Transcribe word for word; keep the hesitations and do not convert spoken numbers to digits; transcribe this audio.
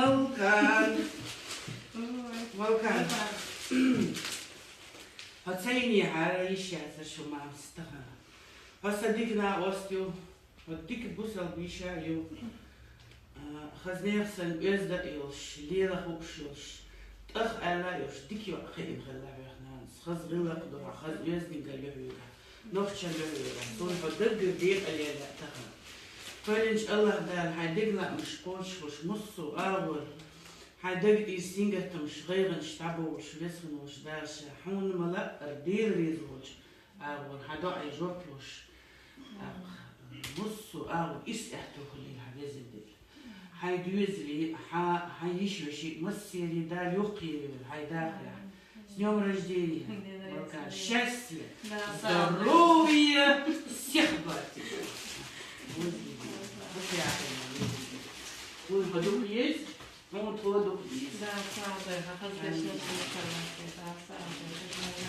Малкан. Малкан. Хьо цайни хьара йиш яцар шу мамас тахан. Хьо са дика накъост ю, хьо дика бусалба йиша ю. А, хазнех сан оьзда а йолуш, лела хууш йолуш, тӀах аьлла а йолуш, дика йоӀ кхиъна хилла хьоьх нанас. Хаза гӀиллакх ду хьан, хаза оьздангалла ю хьоьгахь, нохчалла ю хьоьгахь. Суна хьо даггара декъале лаьа тахан. Кхоьллинчу АллахӀ Дала хьайн дегнабарш кхочушхуш, массо а агӀор хьайн дагна иза сингаттамаш, гӀайгӀанаш дӀабовлуш, веза хин волчу Дала ша хьуна ма-лаъара Дела реза волчу агӀор хьан доӀе жоп луш, тӀаккха массо а агӀор исс аьтто хуьлийла хьан везан Дела. Хьайн доьзале, хьан, хьан йиш-вешин массеран Дала юххе йойла хьайн дахарехь. С днём рождения! Счастья, здоровья, всех благ тебе! Вон хьо дукха еза, хьуна тхо дукха еза. Да, сагӀа дай, хьан хаза дешнаш ду, да, сагӀа дай.